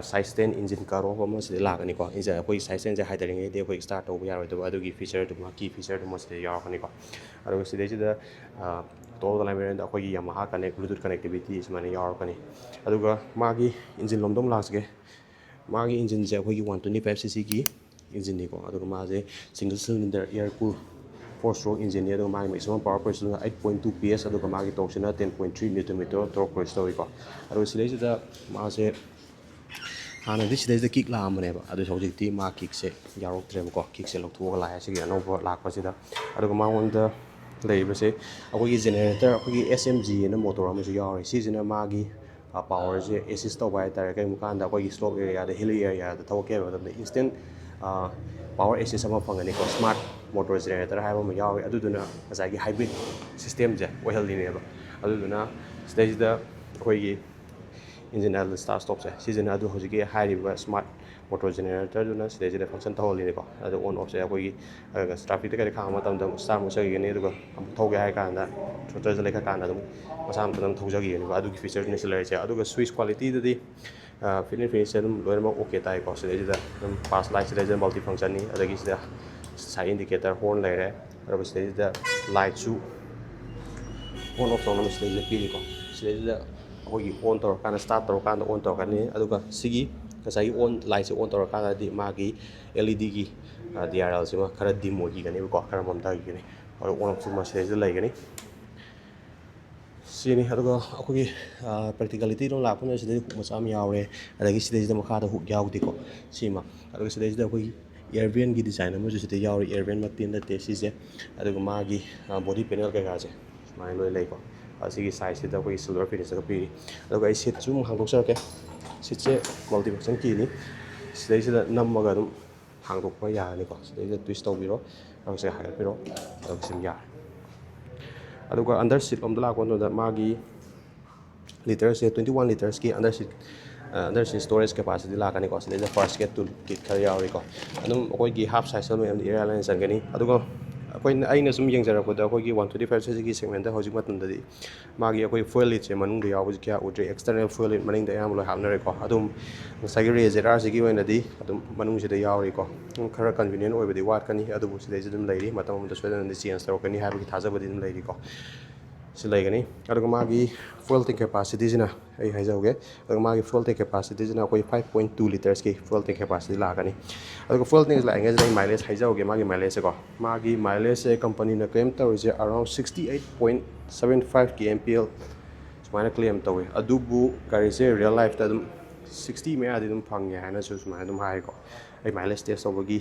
side stand, engine cut off ꯑꯃ ꯁꯤꯗ ꯂꯥꯛꯀꯅꯤꯀꯣ꯫ ꯏꯟꯖꯤꯟ ꯑꯩꯈꯣꯏ ꯁꯥꯏꯠ ꯁ꯭ꯇꯦꯟꯁꯦ ꯍꯥꯏꯊꯔꯤꯉꯩꯗꯤ ꯑꯩꯈꯣꯏ ꯁ꯭ꯇꯥꯔꯠ ꯇꯧꯕ ꯌꯥꯔꯣꯏꯗꯕ, ꯑꯗꯨꯒꯤ ꯐꯤꯆꯔꯗꯨꯃ, ꯀꯤ ꯐꯤꯆꯔꯗꯨꯃ ꯁꯤꯗ ꯌꯥꯎꯔꯛꯀꯅꯤꯀꯣ꯫ ꯑꯗꯨꯒ ꯁꯤꯗꯩꯁꯤꯗ ꯇꯣꯞ ꯑꯣꯐ ꯗ ꯂꯥꯏꯟ ꯚꯦꯔꯤꯌꯦꯟꯗ ꯑꯩꯈꯣꯏꯒꯤ Yamaha Connect, Bluetooth connectivity ꯁꯨꯃꯥꯏꯅ ꯌꯥꯎꯔꯛꯀꯅꯤ꯫ ꯑꯗꯨꯒ ꯃꯥꯒꯤ ꯏꯟꯖꯤꯟ ꯂꯣꯝꯗ ꯑꯃꯨꯛ ꯂꯥꯛꯆꯒꯦ꯫ ꯃꯥꯒꯤ ꯏꯟꯖꯤꯟꯁꯦ ꯑꯩꯈꯣꯏꯒꯤ ꯋꯥꯟ ꯇ꯭ꯋꯦꯟꯇꯤ ꯐꯥꯏꯚ ꯁꯤ ꯁꯤꯒꯤ ꯏꯟꯖꯤꯟꯅꯤꯀꯣ꯫ ꯑꯗꯨꯒ ꯃꯥꯁꯦ single cylinder air cool four stroke ꯏꯟꯖꯤꯟꯅꯤ꯫ ꯑꯗꯨꯒ ꯃꯥꯒꯤ ꯃꯦꯛꯁꯤꯃꯝ ꯄꯋꯥꯔ ꯄ꯭ꯔꯦꯁꯔꯅ eight point two P S, ꯑꯗꯨꯒ ꯃꯥꯒꯤ ꯇꯣꯔꯛꯁꯤꯅ ten point three newton metre torque produce ꯇꯧꯏꯀꯣ꯫ ꯑꯗꯨꯒ ꯁꯤꯗꯩꯁꯤꯗ ꯃꯥꯁꯦ ꯍꯥꯟꯅꯗꯤ ꯁꯤꯗꯩꯁꯤꯗ ꯀꯤꯛ ꯂꯥꯛꯑꯝꯕꯅꯦꯕ, ꯑꯗꯨ ꯍꯧꯖꯤꯛꯇꯤ ꯃꯥ ꯀꯤꯛꯁꯦ ꯌꯥꯎꯔꯛꯇ꯭ꯔꯦꯕꯀꯣ꯫ ꯀꯤꯛꯁꯦ ꯂꯧꯊꯣꯛꯑꯒ ꯂꯥꯛꯑꯦ ꯁꯤꯒꯤ ꯑꯅꯧꯕ ꯂꯥꯛꯄꯁꯤꯗ꯫ ꯑꯗꯨꯒ ꯃꯉꯣꯟꯗ ꯂꯩꯔꯤꯕꯁꯦ ꯑꯩꯈꯣꯏꯒꯤ ꯖꯦꯅꯦꯔꯦꯇꯔ, ꯑꯩꯈꯣꯏꯒꯤ ꯑꯦꯁ ꯑꯦꯝ ꯖꯤ ꯑꯅ ꯃꯣꯇꯣꯔ ꯑꯃꯁꯨ ꯌꯥꯎꯔꯤ꯫ ꯁꯤꯁꯤꯅ ꯃꯥꯒꯤ ꯄꯥꯋꯔꯁꯦ ꯑꯦꯁꯤꯁ ꯇꯧꯕ ꯍꯥꯏꯇꯥꯔꯦ꯫ ꯀꯩꯒꯨꯝꯕ ꯀꯥꯟꯗ ꯑꯩꯈꯣꯏꯒꯤ ꯁ꯭ꯂꯣꯞ ꯑꯦꯔꯤꯌꯥꯗ, ꯍꯤꯜ ꯑꯦꯔꯤꯌꯥꯗ ꯊꯕꯛ ꯀꯩ ꯍꯥꯏꯕ ꯃꯇꯝꯗ ꯏꯟꯁꯇꯦꯟ ꯄꯥꯋꯔ ꯑꯦꯁꯤꯁ ꯑꯃ ꯐꯪꯒꯅꯤꯀꯣ꯫ ꯁ꯭ꯃꯥꯔꯠ ꯃꯣꯇꯣꯔ ꯖꯦꯅꯦꯔꯦꯇꯔ ꯍꯥꯏꯕ ꯑꯃ ꯌꯥꯎꯔꯤ꯫ ꯑꯗꯨꯗꯨꯅ ꯉꯁꯥꯏꯒꯤ ꯍꯥꯏꯕ꯭ꯔꯤꯠ ꯁꯤꯁꯇꯦꯝꯁꯦ ꯑꯣꯏꯍꯜꯂꯤꯅꯦꯕ꯫ ꯑꯗꯨꯗꯨꯅ ꯁꯤꯗꯩꯁꯤꯗ ꯑꯩꯈꯣꯏꯒꯤ ꯏꯟꯖꯤꯟ ꯑꯥꯏꯗꯜ ꯁ꯭ꯇꯥꯔꯠ ꯁ꯭ꯇꯣꯞꯁꯦ, ꯁꯤꯁꯤꯅ ꯑꯗꯨ ꯍꯧꯖꯤꯛꯀꯤ ꯍꯥꯏꯔꯤꯕ ꯁ꯭ꯃꯥꯔꯠ ꯃꯣꯇꯣꯔ ꯖꯦꯅꯦꯔꯦꯇꯔꯗꯨꯅ ꯁꯤꯗꯩꯁꯤꯗ ꯐꯪꯁꯟ ꯇꯧꯍꯜꯂꯤꯅꯤꯀꯣ꯫ ꯑꯗꯨ ꯑꯣꯟ ꯑꯣꯐꯁꯦ ꯑꯩꯈꯣꯏꯒꯤ, ꯑꯗꯨꯒ ꯇ꯭ꯔꯥꯐꯤꯛꯇ ꯀꯩꯗ ꯈꯥꯝꯕ ꯃꯇꯝꯗ ꯁ꯭ꯇꯥꯔꯠ ꯃꯨꯠꯆꯈꯤꯒꯅꯤ, ꯑꯗꯨꯒ ꯑꯃꯨꯛ ꯊꯧꯒꯦ ꯍꯥꯏ ꯀꯥꯟꯗ ꯊ꯭ꯔꯣꯇꯜꯁꯦ ꯂꯩꯈꯠ ꯀꯥꯟꯗ ꯑꯗꯨꯝ ꯃꯁꯥ ꯃꯊꯟꯇ ꯑꯗꯨꯝ ꯊꯧꯖꯈꯤꯒꯅꯤꯀꯣ꯫ ꯑꯗꯨꯒꯤ ꯐꯤꯆꯔꯗꯨꯅꯤ ꯁꯤ ꯂꯩꯔꯤꯁꯦ꯫ ꯑꯗꯨꯒ ꯁ꯭ꯋꯤꯆ ꯀ꯭ꯋꯥꯂꯤꯇꯤꯗꯗꯤ ꯐꯤꯠ ꯑꯦꯟ ꯐꯤꯅꯤꯁꯁꯦ ꯑꯗꯨꯝ ꯂꯣꯏꯅꯃꯛ ꯑꯣꯀꯦ ꯇꯥꯏꯀꯣ꯫ ꯁꯤꯗꯩꯁꯤꯗ ꯑꯗꯨꯝ ꯄꯥꯁ ꯂꯥꯏꯠ, ꯁꯤꯗꯩꯁꯤꯗ ꯃꯜꯇꯤ ꯐꯪꯁꯟꯅꯤ, ꯑꯗꯒꯤ ꯁꯤꯗ ꯁꯥꯏꯠ ꯏꯟꯗꯤꯀꯦꯇꯔ, ꯍꯣꯔꯟ ꯂꯩꯔꯦ꯫ ꯑꯗꯨꯒ ꯁꯤꯗꯩꯁꯤꯗ ꯂꯥꯏꯠꯁꯨ ꯑꯣꯟ ꯑꯣꯐ ꯇꯧꯅꯕ ꯁꯤꯗꯩꯁꯤꯗ ꯄꯤꯔꯤꯀꯣ꯫ ꯁꯤꯗꯩꯁꯤꯗ ꯑꯩꯈꯣꯏꯒꯤ ꯑꯣꯟ ꯇꯧꯔꯀꯥꯟꯗ, ꯁ꯭ꯇꯥꯔꯠ ꯇꯧꯔꯀꯥꯟꯗ ꯑꯣꯟ ꯇꯧꯔꯛꯀꯅꯤ꯫ ꯑꯗꯨꯒ ꯁꯤꯒꯤ ꯉꯁꯥꯏꯒꯤ ꯑꯣꯟ ꯂꯥꯏꯠꯁꯦ ꯑꯣꯟ ꯇꯧꯔꯀꯥꯟꯗꯗꯤ ꯃꯥꯒꯤ ꯑꯦꯜ ꯏ ꯗꯤꯒꯤ ꯗꯤ ꯑꯥꯔ ꯑꯦꯜꯁꯤꯃ ꯈꯔ ꯗꯤꯝ ꯑꯣꯏꯈꯤꯒꯅꯦꯕꯀꯣ, ꯈꯔ ꯃꯝꯊꯈꯤꯒꯅꯤ꯫ ꯑꯗꯣ ꯑꯣꯟ ꯑꯣꯐꯁꯨ ꯃꯁꯤꯗꯩꯁꯤꯗ ꯂꯩꯒꯅꯤ꯫ ꯁꯤꯅꯤ꯫ ꯑꯗꯨꯒ ꯑꯩꯈꯣꯏꯒꯤ ꯄ꯭ꯔꯦꯛꯇꯤꯀꯦꯂꯤꯇꯤꯗ ꯂꯥꯛꯄꯅ ꯁꯤꯗꯩꯗ ꯍꯨꯛ ꯃꯆꯥ ꯑꯃ ꯌꯥꯎꯔꯦ, ꯑꯗꯒꯤ ꯁꯤꯗꯩꯁꯤꯗ ꯃꯈꯥꯗ ꯍꯨꯛ ꯌꯥꯎꯗꯦꯀꯣ꯫ ꯁꯤꯃ꯫ ꯑꯗꯨꯒ ꯁꯤꯗꯩꯁꯤꯗ ꯑꯩꯈꯣꯏꯒꯤ ꯏꯌꯔ ꯚꯦꯟꯒꯤ ꯗꯤꯖꯥꯏꯟ ꯑꯃꯁꯨ ꯁꯤꯗ ꯌꯥꯎꯔꯤ꯫ ꯏꯌꯔ ꯚꯦꯟꯃꯛꯇꯤ ꯅꯠꯇꯦ ꯁꯤꯁꯦ꯫ ꯑꯗꯨꯒ ꯃꯥꯒꯤ ꯕꯣꯗꯤ ꯄꯦꯅꯦꯜ ꯀꯩꯀꯥꯁꯦ ꯁꯨꯃꯥꯏꯅ ꯂꯣꯏ ꯂꯩꯀꯣ꯫ ꯑꯁꯤꯒꯤ ꯁꯥꯏꯖꯁꯤꯗ ꯑꯩꯈꯣꯏꯒꯤ ꯁꯤꯜꯚꯔ ꯐꯤꯅꯤꯁꯇꯒ ꯄꯤꯔꯤ꯫ ꯑꯗꯨꯒ ꯑꯩ ꯁꯤꯠꯁꯨ ꯑꯃꯨꯛ ꯍꯥꯡꯗꯣꯛꯆꯔꯛꯀꯦ꯫ ꯁꯤꯠꯁꯦ ꯃꯜꯇꯤ ꯐꯪꯁꯟ ꯀꯤꯅꯤ꯫ ꯁꯤꯗꯩꯁꯤꯗ ꯅꯝꯃꯒ ꯑꯗꯨꯝ ꯍꯥꯡꯗꯣꯛꯄ ꯌꯥꯔꯅꯤꯀꯣ꯫ ꯁꯤꯗꯩꯁꯤꯗ ꯇ꯭ꯋꯤꯁ ꯇꯧꯕꯤꯔꯣ, ꯑꯗꯨꯒ ꯁꯤꯗ ꯍꯥꯏꯒꯠꯄꯤꯔꯣ, ꯑꯗꯨꯒ ꯁꯤꯝ ꯌꯥꯔꯦ꯫ ꯑꯗꯨꯒ ꯑꯟꯗꯔ ꯁꯤꯠ ꯂꯣꯝꯗ ꯂꯥꯛꯄ ꯃꯇꯝꯗ ꯃꯥꯒꯤ ꯂꯤꯇꯔꯁꯦ, ꯇ꯭ꯋꯦꯟꯇꯤ ꯋꯥꯟ ꯂꯤꯇꯔꯁꯀꯤ ꯑꯟꯗꯔ ꯁꯤꯠ, ꯑꯟꯗꯔ ꯁꯤꯠ ꯁ꯭ꯇꯣꯔꯦꯖ ꯀꯦꯄꯥꯁꯤꯇꯤ ꯂꯥꯛꯀꯅꯤꯀꯣ꯫ ꯁꯤꯗꯩꯗ ꯐꯥꯔꯁ ꯑꯦꯠ ꯇꯨꯜ ꯀꯤꯠ ꯈꯔ ꯌꯥꯎꯔꯤꯀꯣ꯫ ꯑꯗꯨꯝ ꯑꯩꯈꯣꯏꯒꯤ ꯍꯥꯐ ꯁꯥꯏꯖꯇ ꯂꯣꯏꯅ ꯑꯦꯔꯤꯌꯥ ꯂꯥꯏꯟ ꯆꯟꯒꯅꯤ꯫ ꯑꯗꯨꯒ ꯑꯩꯈꯣꯏꯅ, ꯑꯩꯅ ꯁꯨꯝ ꯌꯦꯡꯖꯔꯛꯄꯗ ꯑꯩꯈꯣꯏꯒꯤ ꯋꯥꯟ ꯇ꯭ꯋꯦꯟꯇꯤ ꯐꯥꯏꯚ ꯁꯤꯁꯤꯒꯤ ꯁꯦꯒꯃꯦꯟꯗ ꯍꯧꯖꯤꯛ ꯃꯇꯝꯗꯗꯤ ꯃꯥꯒꯤ ꯑꯩꯈꯣꯏ ꯐ꯭ꯌꯨꯑꯦꯜ ꯂꯤꯠꯁꯦ ꯃꯅꯨꯡꯗ ꯌꯥꯎꯕꯁꯦ ꯀꯌꯥ ꯎꯗ꯭ꯔꯦ, ꯑꯦꯛꯁꯇꯔꯅꯦꯜ ꯐ꯭ꯌꯨꯑꯦꯜ ꯂꯤꯠ ꯃꯅꯤꯡꯗ ꯑꯌꯥꯝꯕ ꯂꯣꯏ ꯍꯥꯞꯅꯔꯦꯀꯣ꯫ ꯑꯗꯨꯝ ꯉꯁꯥꯏꯒꯤ ꯔꯦ ꯖꯦꯠ ꯑꯥꯔꯁꯤꯒꯤ ꯑꯣꯏꯅꯗꯤ ꯑꯗꯨꯝ ꯃꯅꯨꯡꯁꯤꯗ ꯌꯥꯎꯔꯤꯀꯣ꯫ ꯎꯝ, ꯈꯔ ꯀꯟꯚꯤꯅꯤꯌꯦꯟ ꯑꯣꯏꯕꯗꯤ ꯋꯥꯠꯀꯅꯤ, ꯑꯗꯨꯕꯨ ꯁꯤꯗꯩꯁꯤꯗ ꯑꯗꯨꯝ ꯂꯩꯔꯤ, ꯃꯇꯝ ꯑꯃꯗ ꯁꯣꯏꯗꯅꯗꯤ ꯆꯦꯟꯖ ꯇꯧꯔꯛꯀꯅꯤ ꯍꯥꯏꯕꯒꯤ ꯊꯥꯖꯕꯗꯤ ꯑꯗꯨꯝ ꯂꯩꯔꯤꯀꯣ꯫ ꯁꯤ ꯂꯩꯒꯅꯤ꯫ ꯑꯗꯨꯒ ꯃꯥꯒꯤ ꯐ꯭ꯌꯨꯑꯦꯜ ꯇꯦꯡ ꯀꯦꯄꯥꯁꯤꯇꯤꯁꯤꯅ ꯑꯩ ꯍꯥꯏꯖꯍꯧꯒꯦ꯫ ꯑꯗꯨꯒ ꯃꯥꯒꯤ ꯐ꯭ꯌꯨꯑꯦꯜ ꯇꯦꯡ ꯀꯦꯄꯥꯁꯤꯇꯤꯁꯤꯅ ꯑꯩꯈꯣꯏ ꯐꯥꯏꯚ ꯄꯣꯏꯟ ꯇꯨ ꯂꯤꯇꯔꯁꯀꯤ ꯐ꯭ꯌꯨꯑꯦꯜ ꯇꯦꯡ ꯀꯦꯄꯥꯁꯤꯇꯤ ꯂꯥꯛꯀꯅꯤ꯫ ꯑꯗꯨꯒ ꯐ꯭ꯌꯨꯑꯦꯜ ꯇꯦꯡ ꯂꯥꯛꯏꯉꯩꯁꯤꯗ ꯑꯩ ꯃꯥꯏꯂꯦꯖ ꯍꯥꯏꯖꯍꯧꯒꯦ, ꯃꯥꯒꯤ ꯃꯥꯏꯂꯦꯖꯁꯦꯀꯣ꯫ ꯃꯥꯒꯤ ꯃꯥꯏꯂꯦꯖꯁꯦ ꯀꯝꯄꯅꯤꯅ ꯀ꯭ꯂꯦꯝ ꯇꯧꯔꯤꯁꯦ around sixty eight point seven five K M P L ꯁꯨꯃꯥꯏꯅ ꯀ꯭ꯂꯦꯝ ꯇꯧꯋꯤ꯫ ꯑꯗꯨꯕꯨ ꯒꯥꯔꯤꯁꯦ ꯔꯤꯌꯦꯜ ꯂꯥꯏꯐꯇ ꯑꯗꯨꯝ ꯁꯤꯛꯁꯇꯤ ꯃꯌꯥꯗꯤ ꯑꯗꯨꯝ ꯐꯪꯉꯦ ꯍꯥꯏꯅꯁꯨ ꯁꯨꯃꯥꯏꯅ ꯑꯗꯨꯝ ꯍꯥꯏꯀꯣ꯫ ꯑꯩ ꯃꯥꯏꯂꯦꯖ ꯇꯦꯁ ꯇꯧꯕꯒꯤ,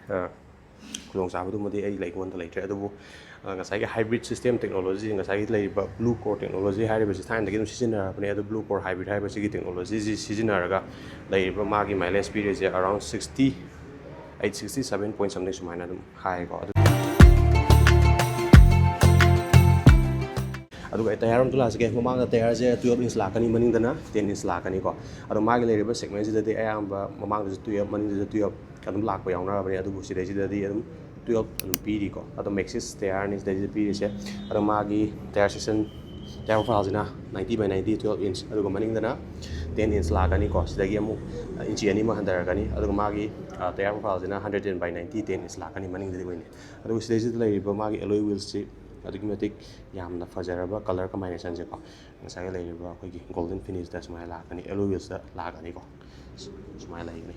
ꯑ, ꯈꯨꯗꯣꯡꯆꯥꯕꯗꯨꯃꯗꯤ ꯑꯩ ꯑꯩꯉꯣꯟꯗ ꯂꯩꯇ꯭ꯔꯦ꯫ ꯑꯗꯨꯕꯨ, ꯑ, ꯉꯁꯥꯏꯒꯤ ꯍꯥꯏꯕ꯭ꯔꯤꯠ ꯁꯤꯁꯇꯦꯝ ꯇꯦꯛꯅꯣꯂꯣꯖꯤ, ꯉꯁꯥꯏꯒꯤ ꯂꯩꯔꯤꯕ ꯕ꯭ꯂꯨ ꯀꯣꯔ ꯇꯦꯛꯅꯣꯂꯣꯖꯤ ꯍꯥꯏꯔꯤꯕꯁꯤ ꯊꯥꯏꯅꯗꯒꯤ ꯑꯗꯨꯝ ꯁꯤꯖꯤꯟꯅꯔꯕꯅꯦ꯫ ꯑꯗꯨ ꯕ꯭ꯂꯨ ꯀꯣꯔ ꯍꯥꯏꯕ꯭ꯔꯤꯠ ꯍꯥꯏꯕꯁꯤꯒꯤ ꯇꯦꯛꯅꯣꯂꯣꯖꯤꯁꯤ ꯁꯤꯖꯤꯟꯅꯔꯒ ꯂꯩꯔꯤꯕ ꯃꯥꯒꯤ ꯃꯥꯏꯂꯦꯖ ꯄꯤꯔꯤꯁꯦ around sixty eight, sixty seven point something ꯁꯨꯃꯥꯏꯅ ꯑꯗꯨꯝ ꯍꯥꯏꯀꯣ꯫ ꯑꯗꯨ ꯑꯗꯨꯒ ꯑꯩ ꯇꯌꯥꯔ ꯑꯝꯇ ꯂꯥꯛꯆꯒꯦ꯫ ꯃꯃꯥꯡꯗ ꯇꯌꯥꯔꯁꯦ twelve inch ꯂꯥꯛꯀꯅꯤ, ꯃꯅꯤꯡꯗꯅ ten inch ꯂꯥꯛꯀꯅꯤꯀꯣ꯫ ꯑꯗꯣ ꯃꯥꯒꯤ ꯂꯩꯔꯤꯕ ꯁꯦꯒꯃꯦꯟꯁꯤꯗꯗꯤ ꯑꯌꯥꯝꯕ ꯃꯃꯥꯡꯗꯁꯨ twelve, ꯃꯅꯤꯡꯗꯁꯨ twelve ꯑꯗꯨꯝ ꯂꯥꯛꯄ ꯌꯥꯎꯅꯔꯕꯅꯤ꯫ ꯑꯗꯨꯕꯨ ꯁꯤꯗꯩꯁꯤꯗꯗꯤ ꯑꯗꯨꯝ twelve ꯑꯗꯨꯝ ꯄꯤꯔꯤꯀꯣ꯫ ꯑꯗꯣ ꯃꯦꯛꯁꯤꯁ ꯇꯌꯥꯔꯅꯤ ꯁꯤꯗꯩꯁꯤꯗ ꯄꯤꯔꯤꯁꯦ꯫ ꯑꯗꯣ ꯃꯥꯒꯤ ꯇꯌꯥꯔ ꯁꯦꯛꯁꯟ, ꯇꯌꯥꯔ ꯄ꯭ꯔꯣꯐꯥꯏꯜꯁꯤꯅ ninety by ninety twelve inch, ꯑꯗꯨꯒ ꯃꯅꯤꯡꯗꯅ ten inch ꯂꯥꯛꯀꯅꯤꯀꯣ꯫ ꯁꯤꯗꯒꯤ ꯑꯃꯨꯛ ꯏꯟꯆꯤ ꯑꯅꯤ ꯑꯃ ꯍꯟꯊꯔꯛꯀꯅꯤ꯫ ꯑꯗꯨꯒ ꯃꯥꯒꯤ, ꯑ, tyre ꯄ꯭ꯔꯣꯐꯥꯏꯜꯁꯤꯅ hundred ten by ninety ten inch ꯂꯥꯛꯀꯅꯤ ꯃꯅꯤꯡꯗꯗꯤ ꯑꯣꯏꯅ꯫ ꯑꯗꯨꯒ ꯁꯤꯗꯩꯁꯤꯗ ꯂꯩꯔꯤꯕ ꯃꯥꯒꯤ alloy wheelsꯁꯤ ꯑꯗꯨꯛꯀꯤ ꯃꯇꯤꯛ ꯌꯥꯝꯅ ꯐꯖꯔꯕ ꯀꯂꯔ ꯀꯝꯕꯥꯏꯅꯦꯁꯟꯁꯦꯀꯣ꯫ ꯉꯁꯥꯏꯒꯤ ꯂꯩꯔꯤꯕ ꯑꯩꯈꯣꯏꯒꯤ ꯒꯣꯜꯗꯟ ꯐꯤꯅꯤꯁꯇ ꯁꯨꯃꯥꯏꯅ ꯂꯥꯛꯀꯅꯤ, alloy wheelsꯇ ꯂꯥꯛꯀꯅꯤꯀꯣ꯫ ꯁꯨꯃꯥꯏꯅ ꯂꯩꯒꯅꯤ꯫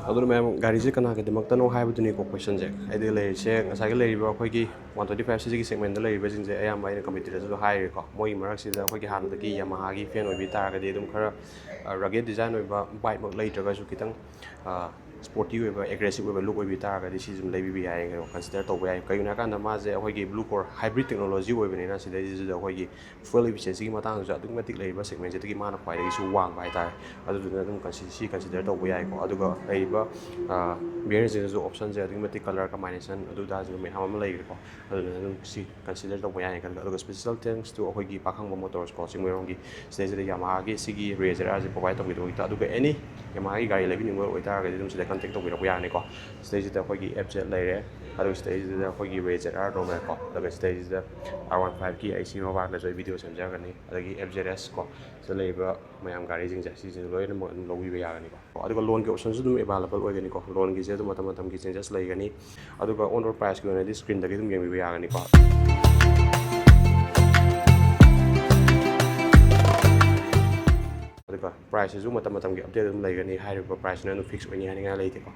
ꯑꯗꯨꯅ ꯃꯌꯥꯝ, ꯒꯥꯔꯤꯁꯦ ꯀꯅꯥꯒꯤꯗꯃꯛꯇꯅꯣ ꯍꯥꯏꯕꯗꯨꯅꯤꯀꯣ ꯀꯣꯏꯁꯟꯁꯦ꯫ ꯍꯥꯏꯗꯤ ꯂꯩꯔꯤꯁꯦ ꯉꯁꯥꯏꯒꯤ ꯂꯩꯔꯤꯕ ꯑꯩꯈꯣꯏꯒꯤ ꯋꯥꯟ ꯇ꯭ꯋꯦꯟꯇꯤ ꯐꯥꯏꯚ ꯁꯤꯁꯤꯒꯤ ꯁꯦꯒꯃꯦꯟꯗ ꯂꯩꯔꯤꯕꯁꯤꯡꯁꯦ ꯑꯌꯥꯝꯕ ꯑꯩꯅ ꯀꯝꯄꯤꯇꯤꯇꯔꯁꯨ ꯍꯥꯏꯔꯦꯀꯣ꯫ ꯃꯣꯏꯒꯤ ꯃꯔꯛꯁꯤꯗ ꯑꯩꯈꯣꯏꯒꯤ ꯍꯥꯟꯅꯗꯒꯤ ꯌꯥꯃꯥꯍꯥꯒꯤ ꯐꯦꯟ ꯑꯣꯏꯕꯤ ꯇꯥꯔꯒꯗꯤ ꯑꯗꯨꯝ ꯈꯔ, ꯑ, ꯔꯒꯦꯠ ꯗꯤꯖꯥꯏꯟ ꯑꯣꯏꯕ ꯕꯥꯏꯛꯃꯛ ꯂꯩꯇ꯭ꯔꯒꯁꯨ ꯈꯤꯇꯪ, ꯑ, ꯁ꯭ꯄꯣꯔꯇꯤ ꯑꯣꯏꯕ, ꯑꯦꯒ꯭ꯔꯦꯁꯤꯞ ꯑꯣꯏꯕ ꯂꯨꯛ ꯑꯣꯏꯕꯤ ꯇꯥꯔꯒꯗꯤ ꯁꯤꯁꯨ ꯑꯗꯨꯝ ꯂꯩꯕꯤꯕ ꯌꯥꯏ, ꯀꯩꯅꯣ, ꯀꯟꯁꯤꯗꯔ ꯇꯧꯕ ꯌꯥꯏ꯫ ꯀꯩꯒꯤꯅꯣ ꯍꯥꯏꯀꯥꯟꯗ ꯃꯥꯁꯦ ꯑꯩꯈꯣꯏꯒꯤ ꯕ꯭ꯂꯨ ꯀꯣꯔ ꯍꯥꯏꯕ꯭ꯔꯤꯠ ꯇꯦꯛꯅꯣꯂꯣꯖꯤ ꯑꯣꯏꯕꯅꯤꯅ ꯁꯤꯗꯩꯁꯤꯗ ꯑꯩꯈꯣꯏꯒꯤ ꯐ꯭ꯌꯨꯑꯦꯜ ꯏꯐꯤꯁꯤꯌꯦꯟꯁꯤꯒꯤ ꯃꯇꯥꯡꯗꯁꯨ ꯑꯗꯨꯛꯀꯤ ꯃꯇꯤꯛ ꯂꯩꯔꯤꯕ ꯁꯦꯒꯃꯦꯟꯁꯤꯗꯒꯤ ꯃꯥꯅ ꯈ꯭ꯋꯥꯏꯗꯒꯤꯁꯨ ꯋꯥꯡꯕ ꯍꯥꯏꯇꯥꯔꯦ꯫ ꯑꯗꯨꯗꯨꯅ ꯑꯗꯨꯝ ꯀꯟꯁꯤ-, ꯁꯤ ꯀꯟꯁꯤꯗꯔ ꯇꯧꯕ ꯌꯥꯏꯀꯣ꯫ ꯑꯗꯨꯒ ꯂꯩꯔꯤꯕ, ꯑ, ꯕꯤꯌꯔꯁꯤꯡꯗꯁꯨ ꯑꯣꯞꯁꯟꯁꯦ ꯑꯗꯨꯛꯀꯤ ꯃꯇꯤꯛ ꯀꯂꯔ ꯀꯝꯕꯥꯏꯅꯦꯁꯟ ꯑꯗꯨ ꯑꯗꯥꯁꯨ ꯃꯌꯥꯝ ꯑꯃ ꯂꯩꯈ꯭ꯔꯦꯀꯣ꯫ ꯑꯗꯨꯗꯨꯅ ꯑꯗꯨꯝ ꯁꯤ ꯀꯟꯁꯤꯗꯔ ꯇꯧꯕ ꯌꯥꯏ ꯈꯜꯂꯦ꯫ ꯑꯗꯨꯒ special thanks to ꯑꯩꯈꯣꯏꯒꯤ ꯄꯥꯈꯪꯕ ꯃꯣꯇꯣꯔꯁꯀꯣ, ꯆꯤꯡꯃꯩꯔꯣꯡꯒꯤ, ꯁꯤꯗꯩꯁꯤꯗ ꯌꯥꯃꯥꯍꯥꯒꯤ ꯁꯤꯒꯤ ꯔꯦ ꯖꯦꯠ ꯑꯥꯔꯁꯦ ꯄ꯭ꯔꯣꯚꯥꯏꯠ ꯇꯧꯕꯤꯗꯕꯒꯤꯗ꯫ ꯑꯗꯨꯒ ꯑꯦꯅꯤ ꯌꯥꯃꯥꯍꯥꯒꯤ ꯒꯥꯔꯤ ꯂꯩꯕꯤꯅꯤꯡꯕ ꯑꯣꯏꯇꯥꯔꯒꯗꯤ ꯑꯗꯨꯝ ꯁꯤꯗ ꯀꯟꯇꯦꯛ ꯇꯧꯕꯤꯔꯛꯄ ꯌꯥꯒꯅꯤꯀꯣ꯫ ꯁꯤꯗꯩꯁꯤꯗ ꯑꯩꯈꯣꯏꯒꯤ F Z ꯂꯩꯔꯦ, ꯑꯗꯨꯒ ꯁꯤꯗꯩꯁꯤꯗ ꯑꯩꯈꯣꯏꯒꯤ Ray Z R normal ꯀꯣ, ꯑꯗꯨꯒ ꯁꯤꯗꯩꯁꯤꯗ R one five ꯀꯤ ꯑꯩ ꯁꯤ ꯃꯃꯥꯡꯗꯁꯨ ꯑꯩ ꯚꯤꯗꯤꯑꯣ ꯁꯦꯝꯖꯔꯒꯅꯤ, ꯑꯗꯒꯤ F Z S ꯀꯣ, ꯁꯤꯗ ꯂꯩꯔꯤꯕ ꯃꯌꯥꯝ ꯒꯥꯔꯤꯁꯤꯡꯁꯦ ꯁꯤꯁꯤꯡꯁꯦ ꯂꯣꯏꯅꯃꯛ ꯑꯗꯨꯝ ꯂꯧꯕꯤꯕ ꯌꯥꯒꯅꯤꯀꯣ꯫ ꯑꯗꯨꯒ ꯂꯣꯟꯒꯤ ꯑꯣꯞꯁꯟꯁꯨ ꯑꯗꯨꯝ ꯑꯦꯕꯥꯏꯂꯦꯕꯜ ꯑꯣꯏꯒꯅꯤꯀꯣ꯫ ꯂꯣꯟꯒꯤꯁꯦ ꯑꯗꯨꯝ ꯃꯇꯝ ꯃꯇꯝꯒꯤ ꯆꯦꯟꯖꯦꯁ ꯂꯩꯒꯅꯤ꯫ ꯑꯗꯨꯒ ꯑꯣꯟ ꯔꯣꯗ ꯄ꯭ꯔꯥꯏꯁꯀꯤ ꯑꯣꯏꯅꯗꯤ ꯁ꯭ꯀ꯭ꯔꯤꯟꯗꯒꯤ ꯑꯗꯨꯝ ꯌꯦꯡꯕꯤꯕ ꯌꯥꯒꯅꯤꯀꯣ꯫ ꯑꯗꯨꯒ ꯄ꯭ꯔꯥꯏꯁꯁꯤꯁꯨ ꯃꯇꯝ ꯃꯇꯝꯒꯤ ꯑꯞꯗꯦꯠ ꯑꯗꯨꯝ ꯂꯩꯒꯅꯤ꯫ ꯍꯥꯏꯔꯤꯕ ꯄ꯭ꯔꯥꯏꯁꯁꯤꯅ ꯑꯗꯨꯝ ꯐꯤꯛꯁ ꯑꯣꯏꯅꯤ ꯍꯥꯏꯅꯤꯡꯉꯥꯏ ꯂꯩꯇꯦꯀꯣ꯫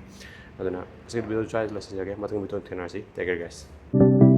ꯑꯗꯨꯅ ꯉꯁꯤꯒꯤ ꯚꯤꯗꯤꯑꯣ ꯁ꯭ꯋꯥꯏꯗ ꯂꯣꯏꯁꯤꯟꯖꯒꯦ꯫ ꯃꯊꯪ ꯚꯤꯗꯤꯑꯣ ꯊꯦꯡꯅꯔꯁꯤ꯫ Take care, guys.